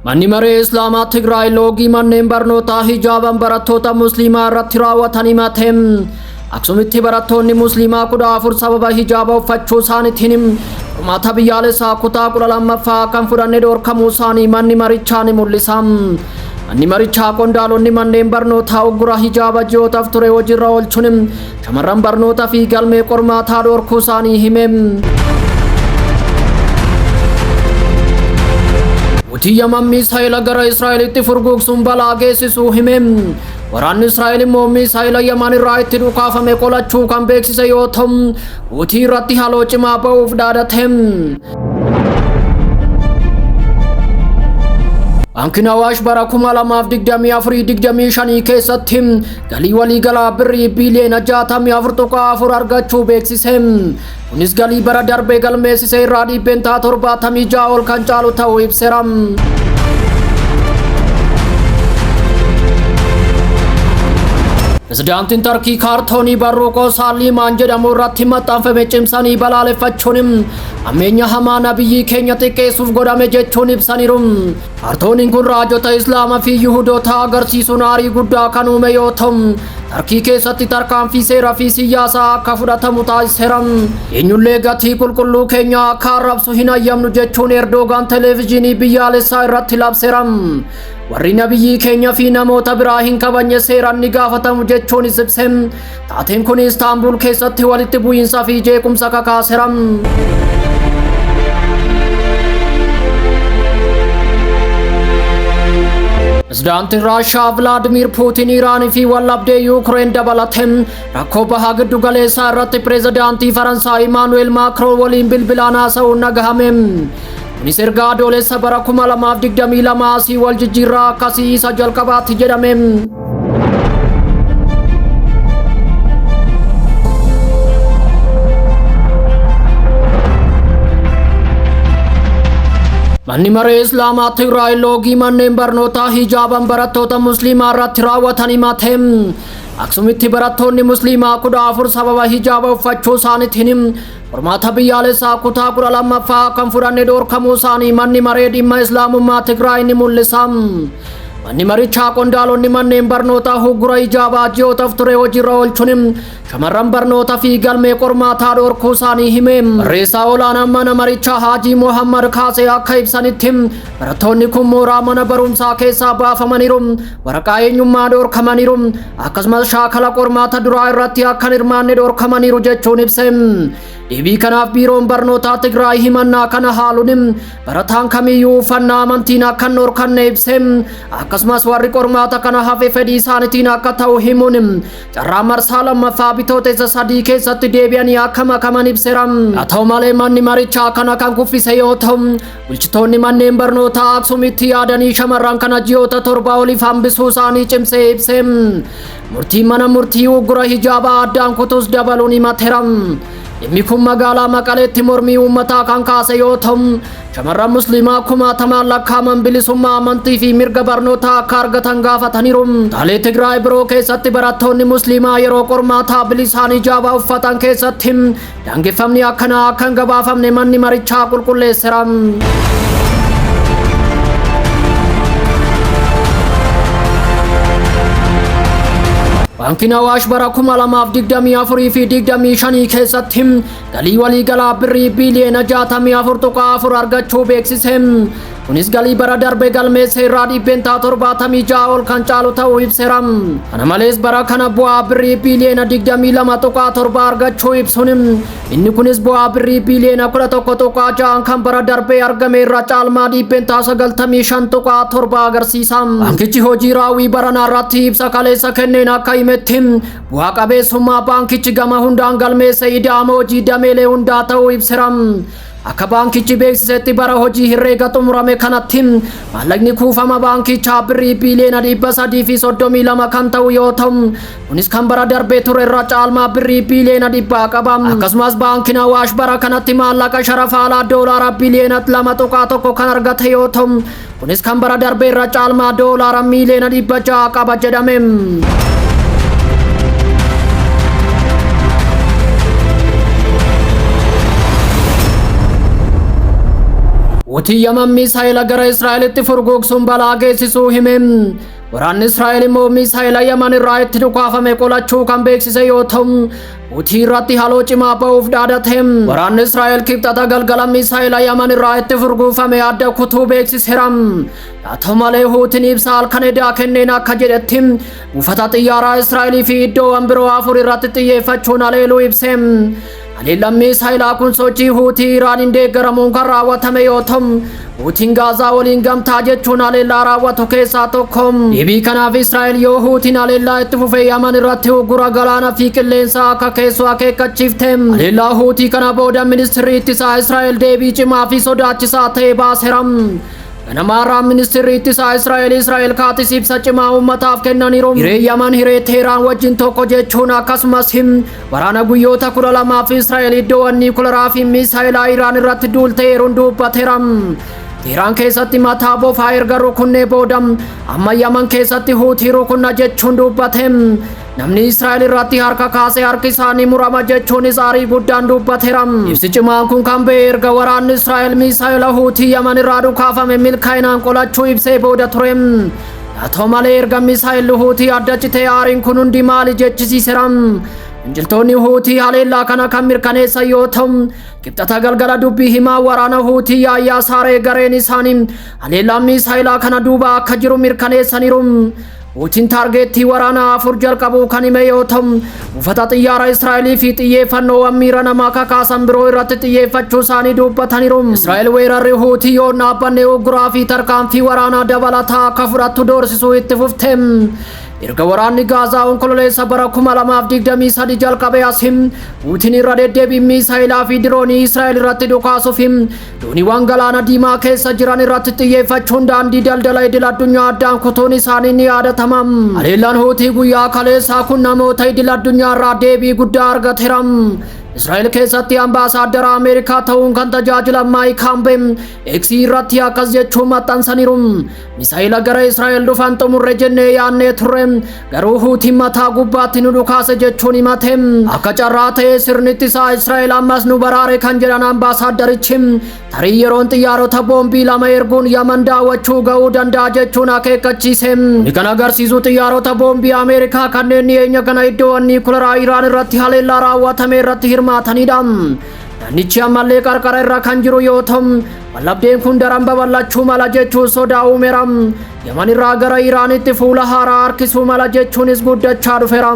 Manni Maree Islaamaa Tigraay loogii manneen barnootaa hijaaban barattoota Musliimaa irratti raawwatan himate. Aksumitti barattoonni Musliimaa 14 sababa hijaaba uffachuu isaaniitiin qormaata biyyaalessaa kutaa 12ffaa kan fudhanne dhorkamuu isaanii manni marichaa ni mul'isa. Manni marichaa qondaalonni manneen barnootaa uggura hijaaba ji'ootaaf ture hojiirra oolchuun shamarran barnoota fi galmee qormaataa dhorkuu isaanii hime. Hutii Yaman misaa'ila gara Israa'elitti furguugsuun balaa geessisuu hime. Waraanni Israa'el immoo misaa'ila Yaman irraa itti dhukaafame qolachuu kan beeksise yoo ta'u, Hutii irratti haloo cimaa ba'uuf dhaadate. Baankiin Awaash bara 2024-25 keessatti galii waliigalaa birrii biiliyoona 64.4 argachuu beeksise. Kunis galii bara darbee galmeessise irraa 76% ol kan caalu ta'uu ibseera. Pirezidaantiin Tarkii kaartoonii barruu qoosaa Liimaan jedhamu irratti maxxanfame cimsanii balaaleffachuun hammeenya hamaa nabiyyii keenya xiqqeessuuf godhame jechuun ibsaniiru. Kaartooniin kun raajota Islaamaa fi Yihudoota agarsiisuun aarii guddaa kan uume yoo ta'u, Tarkii keessatti tarkaanfii seeraa fi siyaasaa akka fudhatamu taasiseera. Eenyullee gatii qulqulluu keenya akka arrabsu hin hayyamnu jechuun Erdogaan televezyiinii biyyaalessaa irratti labseera. Warri nabiyyii keenya fi namoota biraa hin kabajne seeraan ni gaafatamu jechuunis ibse. Taateen kun Istaanbul keessatti walitti bu'iinsa fi jeequmsa kakaaseera. Pirezidaantiin Raashaa Vilaadimiir Puutiin Iraanii fi waldhabdee Yuukireen dabalatee rakkoo bahaa giddu galeessaa irratti pirezidaantii Faransaay Imaanu'eel Maakroon waliin bilbilaan haasa'uun dhagahame. Kunis erga adoolessa bara 2022 asii wal jijjiirraa akkasii isa jalqabaatti jedhame. Manni Maree Islaamaa Tigraay loogii manneen barnootaa hijaaban barattoota Musliimaa irratti raawwatan himate. Aksumitti barattoonni Musliimaa 14 sababa hijaaba uffachuu isaaniitiin qormaata biyyaalessaa kutaa 12ffaa kan fudhanne dhorkamuu isaanii manni maree dhimma Islaamummaa Tigraay ni mul'isa. Manni marichaa qondaalonni manneen barnootaa uggura hijaabaa ji'ootaaf ture hojiirra oolchuun shamarran barnoota fi galmee qormaataa dhorkuu isaanii hime. Barreessaa olaanaan mana marichaa Haajii Mohammad Kaasee akka ibsanitti barattoonni kun mooraa mana barumsaa keessaa baafamaniiru, waraqaa eenyummaa dhorkamaniiru, akkasumas shaakala qormaata duraa irratti akka hin hirmaanne dhorkamaniiru jechuun ibse. Deebii kanaaf biiroon barnootaa Tigraay himannaa kana haaluun barataan kamiyyuu uffannaa amantiin akka hin dhorkanne ibse. Akkasumas warri qormaata kana hafe fedhii isaaniitiin akka ta'u himuun carraa marsaa lammaffaa bitootessa 3 keessatti deebi'anii akka makaman ibseera. Haa ta'u malee manni marichaa kana kan kuffise yoo ta'u, bulchitoonni manneen barnootaa Aksumitti yaadanii shamarran kana ji'oota 7 oliif hambisuu isaanii cimsee ibse. Murtiin mana murtii uggura hijaabaa addaan kutus dabaluun himateera. Dhimmi kun magaalaa Maqaleetti mormii uummataa kan kaase yoo ta'u, shamarran Musliimaa kumaatamaan lakkaa'aman bilisummaa amantii fi mirga barnootaa akka argatan gaafataniiru. Kutaalee Tigraay biroo keessatti barattoonni Musliimaa yeroo qormaataa bilisaan hijaaba uffatan keessatti daangeffamni akkanaa akka hin gabaafamne manni marichaa qulqulleesseera. Baankiin Awaash bara 2024 fi 25 keessatti galii waliigalaa birrii biiliyoona 64.4 argachuu beeksise. Kunis galii bara darbe galmeesse irraa 76% ol kan caalu ta'uu ibseera. Kana malees bara kana bu'aa birrii biiliyoona 22.7 argachuu ibsuun inni kunis bu'aa birrii biiliyoona 11.6 kan bara darbee argame irra caalmaa 95.7% agarsiisa. Baankichi hojii raawwii baranaa irratti ibsa kaleessa kenneen akka himetti bu'aa qabeessummaa baankichi gama hundaan galmeesse ida'ama hojii dameelee hundaa ta'uu ibseera. Akka baankichi beeksisetti bara hojii herreega xumurame kanatti maallaqni kuufama baankichaa birrii biiliyoona 332 kan ta'u yoo ta'u, kunis kan bara darbee ture irra caalmaa birrii biiliyoona 100 qaba. Akkasumas baankiin Awaash bara kanatti maallaqa sharafa alaa doolaara biiliyoona 2.1 kan argate yoo ta'u, kunis kan bara darbee irra caalmaa doolaara miiliyoona 600 qaba jedhame. Huutiin Yaman misaa'ila gara Israa'elitti furguugsuun balaa geessisuu hime. Waraanni Israa'el immoo misaa'ila Yaman irraa itti dhukaafame qolachuu kan beeksise yoo ta'u, Huutii irratti haloo cimaa ba'uuf dhaadate. Waraanni Israa'el Kibxata galgala misaa'ila Yaman irraa itti furguufame adda kutuu beeksiseera. Haa ta'u malee, Huutiin ibsa halkan edaa kenneen akka jedhetti, buufata xiyyaaraa Israa'elii fi iddoowwan biroo afur irratti xiyyeeffachuun haleeluu ibse. Haleellaan misaa'ilaa kun sochii Huutii Iraaniin deeggaramuun kan raawwatame yoo ta'u, Huutiin Gaazaa waliin gamtaa jechuun haleellaa raawwatu keessaa tokko. Deebii kanaaf Israa'el yoo Huutiin haleellaa itti fufee Yaman irratti uggura galaana fi qilleensaa akka keessu akeekkachiifte. Haleellaa Huutii kana booda ministirri ittisaa Israa'el deebii cimaa fi sodaachisaa ta'e baaseera. Ganamaarraa ministirri ittisaa Israa'el Israa'el Kaatis ibsa cimaa uummataaf kennaniiru. Hiree Yaman hiree Teheraan wajjin tokko jechuun, akkasumas waraana guyyoota 12f Israa'el iddoowwan niikularaa fi misaayilaa Iraan irratti duulteeruun dubbateera. Teheraan keessatti mataa bofaa erga rukunnee booda amma Yaman keessatti Huutii rukunna jechuun dubbate. Namni Israa'el irratti harka kaasee harki isaanii murama jechuunis aarii guddaan dubbateera. Ibsi cimaan kun kan ba'e erga waraanni Israa'el misaayila Huutii Yaman irraa dhukaafame milkaa'inaan qolachuu ibsee booda ture. Haa ta'u malee, erga misaayilli Huutii adda citee aariin kun hundi maali jechisiiseera. Finciltoonni Huutii haleellaa kana kan mirkaneessan yoo ta'u, Kibxata galgala dubbii himaa waraana Huutii Yaayyaa Saaree gareen isaanii haleellaan misaayilaa kana duuba akka jiru mirkaneessaniiru. Huutiin taargeettii waraanaa afur jalqabuu kan hime yoo ta'u, buufata xiyyaara Israa'elii fi xiyyeeffannoowwan miira namaa kakaasan biroo irratti xiyyeeffachuu isaanii dubbataniiru. Israa'el weerarri Huutii yoo hin dhaabbanne ugguraa fi tarkaanfii waraanaa dabalataa akka fudhattu doorsisuu itti fufte. Erga waraanni Gaazaa Onkololeessa bara 2023 jalqabee as, Huutiin irra deddeebiin misaayilaa fi diroonii Israa'el irratti dhukaasuuf dooniiwwan Galaana Diimaa keessa jiran irratti xiyyeeffachuun daandii daldala idil addunyaa addaan kutuun isaanii ni yaadatama. Haleellaan Huutii guyyaa kaleessaa kun namoota idil addunyaa irraa deebii guddaa argateera. Israa'el keessatti ambaasaaddara Ameerikaa ta'uun kan tajaajilan Maayik Haambee X irratti akkas jechuun maxxansaniiru. "Misaayila gara Israa'el dhufan xumurre jennee yaannee turre, garuu Huutiin mataa gubbaatti nu dhukaase" jechuun himate. "Akka carraa ta'ee sirni ittisaa Israa'el ammas nu baraare" kan jedhan ambaasaaddarichi, tarii yeroon xiyyaarota boombii lama erguun Yaman daawwachuu ga'uu danda'a jechuun akeekkachiise. Kuni kan agarsiisu xiyyaarota boombii Ameerikaa kanneen dhiyeenya kana iddoowwan niikularaa Iraan irratti haleellaa raawwatame irratti hirmaatanidha. Naannichi ammallee qarqara irra kan jiru yoo ta'u, wallabdeen kun daran babal'achuu mala jechuun sodaa uumeera. Yaman irraa gara Iraanitti fuula haaraa harkisuu mala jechuunis guddachaa dhufeera.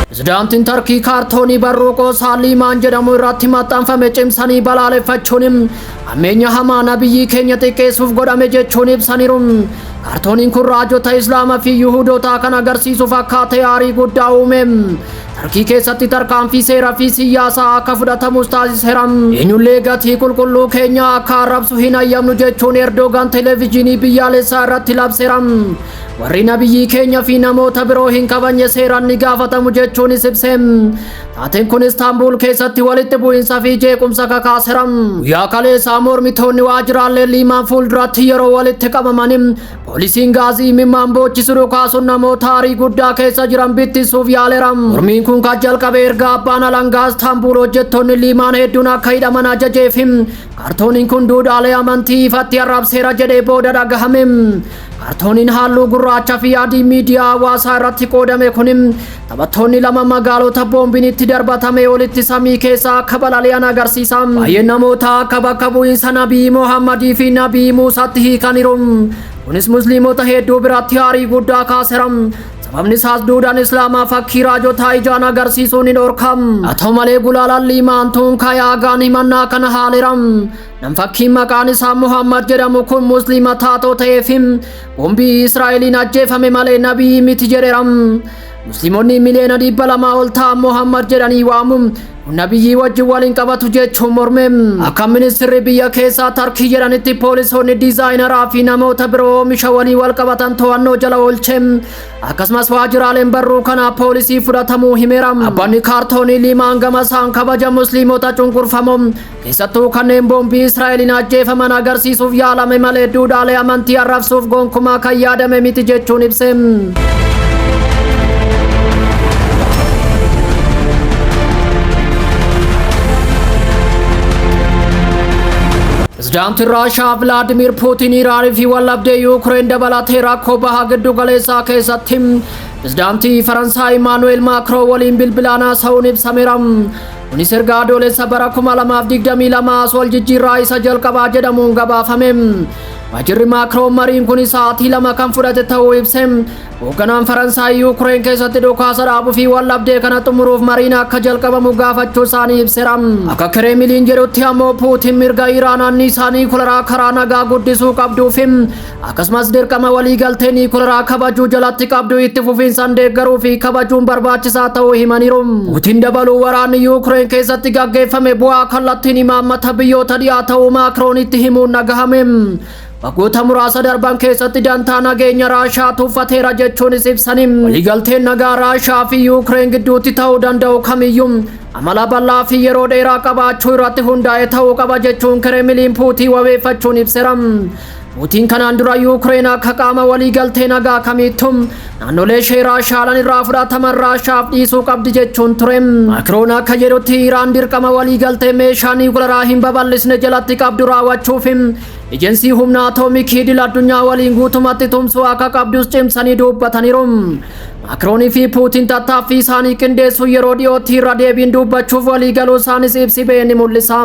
Pirezidaantiin Tarkii kaartoonii barruu qoosaa Liimaan jedhamu irratti maxxanfame cimsanii balaaleffachuun hammeenya hamaa nabiyyii keenya xiqqeessuuf godhame jechuun ibsaniiru. Kaartooniin kun raajota Islaamaa fi Yihuudootaa kan agarsiisu fakkaatee aarii guddaa uume. Tarkii keessatti tarkaanfii seeraa fi siyaasaa akka fudhatamus taasiseera. "Eenyullee gatii qulqulluu keenya akka arrabsu hin hayyamnu" jechuun Erdogan televezyiinii biyyaalessaa irratti labseera. "Warri nabiyyii keenya fi namoota biroo hin kabajne seeraan ni gaafatamu" jechuunis ibse. Taateen kun Istaanbul keessatti walitti bu'iinsa fi jeequmsa kakaaseera. Guyyaa kaleessaa mormitoonni waajjiraalee Liimaan fuulduratti yeroo walitti qabamanii, poolisiin gaazii imimmaan boochisu dhukaasuun namoota aarii guddaa keessa jiran bittisuuf yaaleera. Mormiin kun kan jalqabe erga abbaan alangaa Istaanbul hojjettoonni Liimaan hedduun akka hidhaman ajajeef kaartooniin kun duudhaalee amantii ifatti arrabseera jedhee booda dhagahame. Kaartooniin halluu gurraacha fi adii miidiyaa hawaasaa irratti qoodame kun taphattoonni lama magaalota boombiin itti darbatame olitti samii keessa akka balali'an agarsiisa. Baay'een namoota akka bakka bu'iinsa Nabii Muhammadii fi Nabii Muusaatti hiikaniiru. Kunis Musliimota hedduu biratti aarii guddaa kaaseera. Sababni isaas duudhaan Islaamaa fakkii raajotaa ijaan agarsiisuun ni dhorkam. Haa ta'u malee, gulaalaan Liimaan Tuunkaa Yaagaan himannaa kana haaleera. Namfakkiin maqaan isaa Muhammad jedhamu kun Musliima taatoo ta'eef boombii Israa'eliin ajjeefame malee nabii miti jedheera. Musliimonni miliyoona 200 ol ta'an Muhammad jedhanii waamu. Kun nabiyyii wajjin waliin qabatu jechuun morme. Akka ministirri biyya keessaa Tarkii jedhanitti, poolisoonni diizaayinaraa fi namoota biroo oomisha walii wal qabatan to'annoo jala oolche. Akkasumas waajjiraaleen barruu kanaa poolisii fudhatamuu himeera. Dhaabbanni kaartoonii Liimaan gama isaan kabaja Musliimota cunqurfamoo, keessattuu kanneen boombii Israa'eliin ajjeefaman agarsiisuuf yaalame malee duudhaalee amantii arrabsuuf gonkumaa kan yaadame miti jechuun ibse. Pirezidaantiin Raashaa Vilaadimiir Puutiin Iraanii fi waldhabdee Yuukireen dabalatee rakkoo baha giddu galeessaa keessatti pirezidaantii Faransaay Imaanu'eel Maakiroo waliin bilbilaan haasa'uun ibsameera. Kunis erga Adoolessa bara 2022 as wal jijjiirraa isa jalqabaa jedhamuun gabaafame. Waajjirri Maakroon mariin kun sa'aatii 2 kan fudhate ta'uu ibse. Hoogganaan Faransaay Yuukireen keessatti dhukaasa dhaabuu fi waldhabdee kana xumuruuf mariin akka jalqabamu gaafachuu isaanii ibseera. Akka Kireemiliin jedhutti ammoo Puutiin mirga Iraan anniisaa niikularaa karaa nagaa guddisuu qabduu fi akkasumas dirqama waliigaltee niikularaa kabajuu jalatti qabdu itti fufiinsaan deeggaruu fi kabajuun barbaachisaa ta'uu himaniiru. Puutiin dabaluu waraanni Yuukireen keessatti gaggeeffame bu'aa kallattiin imaammata biyyoota dhiyaa ta'uu Maakroonitti himuun dhagahame. Waggoota muraasa darban keessatti dantaa nageenya Raashaa tuffateera jechuunis ibsani. Waliigalteen nagaa Raashaa fi Yuukireen gidduutti ta'uu danda'u kamiyyuu amala bal'aa fi yeroo dheeraa qabaachuu irratti hundaa'e ta'uu qaba jechuun Kireemiliin Puutiin wabeeffachuun ibseera. Puutiin kanaan dura Yuukireen akka qaama waliigaltee nagaa kamiittuu naannolee ishee Raashaalan irraa fudhataman Raashaaf dhiisuu qabdi jechuun ture. Maakroon akka jedhutti Iraan dirqama waliigaltee meeshaa niikularaa hin babal'isne jalatti qabdu raawwachuuf ejensii humna atoomikii idil addunyaa waliin guutumatti tumsuu akka qabdus cimsanii dubbataniiru. Maakroonii fi Puutiin tattaaffii isaanii qindeessuu yeroo dhiyootti irra deebiin dubbachuuf waliigaluu isaanis ibsi ba'e ni mul'isa.